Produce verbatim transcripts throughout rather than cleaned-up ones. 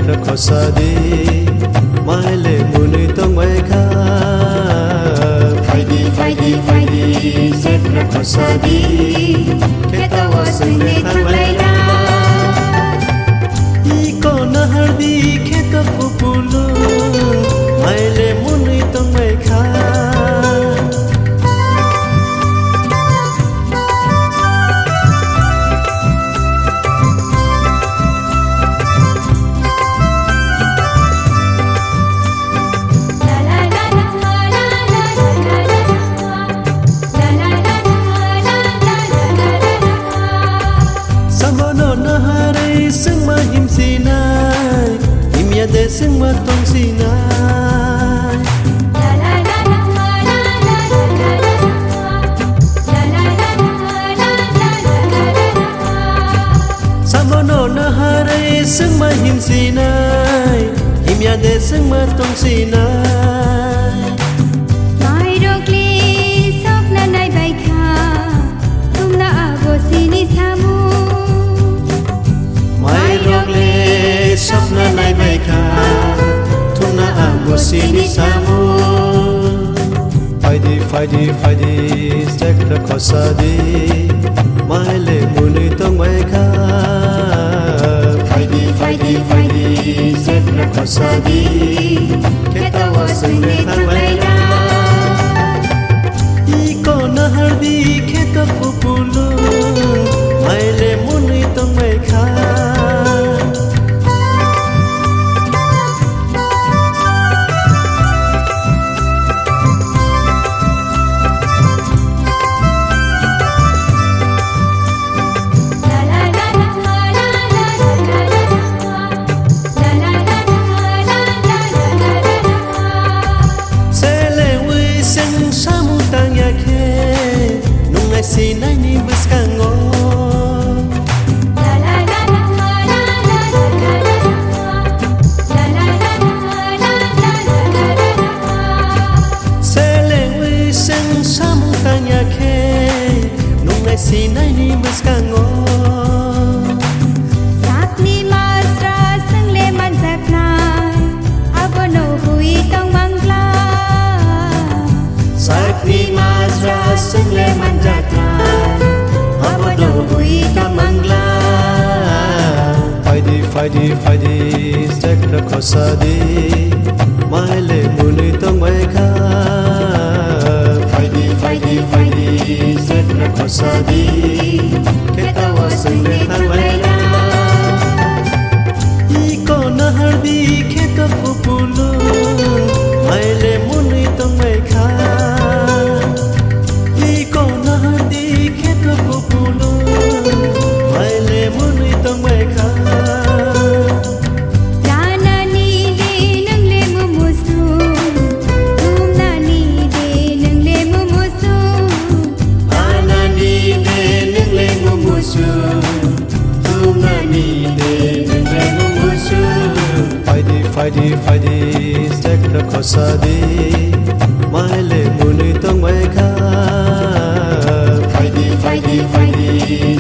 Chakra khosadi, maile mwnwi tongbai kha. Phaidi, phaidi, phaidi, chakra khosadi, kheto o swngwi thanglai na. Iko nahardi kheto kupulung, maile mwnwi tongbai kha. Sabono naharwi swngma himsinai, himya de swngma tongsinai. Sabono naharwi swngma himsinai, himya de swngma tongsinai. Mairok le sokna naibai kha, thumna abo sini samung. Mairok le sokna naibai kha, thumna abo sini samung. Phaidi, phaidi, phaidi, chakra khosadi, maile mwnwi tongbai kha. Phaidi, phaidi, phaidi, chakra khosadi, kheto o swngwi thanglai na. Iko nahardi kheto kupulung, maile mwnwi tongbai kha. Selengwi chwng samung tangya khe, nungnai sinaini bwskango. Selengwi chwng samung tangya khe, nungnai sinaini bwskango. Sakni majra chwngle manjaknai, abono hui tong mangla. Sakni majra chwngle manjaknai, abono hui tong mangla. Phaidi, phaidi, phaidi, chakra khosadi, maile mwnwi tongbai kha. Phaidi, phaidi, phaidi, chakra khosadi, kheto o swngwi thanglai na. Iko nahardi kheto kupulung, maile mwnwi tongbai kha. Iko nahardi kheto kupulung, maile mwnwi tongbai kha. Ranani de nwngle mumusung, thumnani de nwngle mumusung. Ranani de nwngle mumusung, thumnani de nwngle mumusung. Phaidi, phaidi, phaidi, chakra khosadi, maile mwnwi tongbai kha. Phaidi, phaidi, phaidi,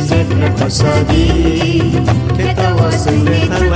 chakra khosadi, kheto o swngwi thanglai